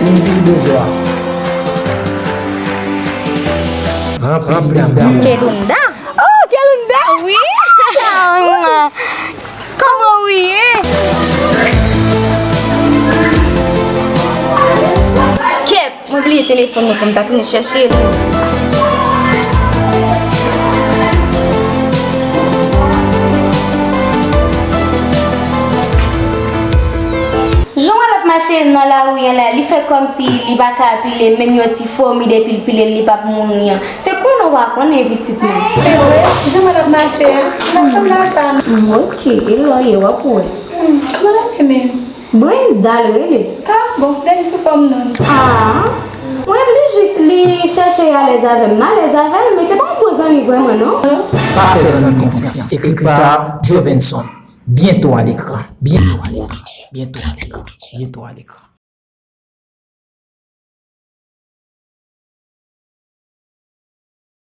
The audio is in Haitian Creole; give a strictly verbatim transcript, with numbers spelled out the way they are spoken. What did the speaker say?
Yon vi boujwa. Ranpli damou. Kelunda? Oh, Kelunda! Wi! Kòman ou ye? Kèt, mwen bliye telefòn mwen, fò m ta tounen chèche li. Jan w wè l ap mache nan lari a la, li fè kòmsi li pa ka pile menm yon ti fomi, depi l pile l, li p ap mouri an. Se konnen w pa konnen, pitit mwen. Se vre, jan w wè l ap mache a, nan fòm la sa. Mm, ok, e lò ye, w ap wè. Hmm, kòman l ap ye menm? Brenda l rele. Ah, bon, depi sou fòm non. Ah, mwen m di jis li chèche alèz avè m, m alèz avè l, men se pa yon bon zanmi vrèman non. Pa fè zanmi konfyans. Écrit par Jovenson. Bientôt à l'écran. Bientôt à l'écran. Bientôt à l'écran. Bientôt à l'écran.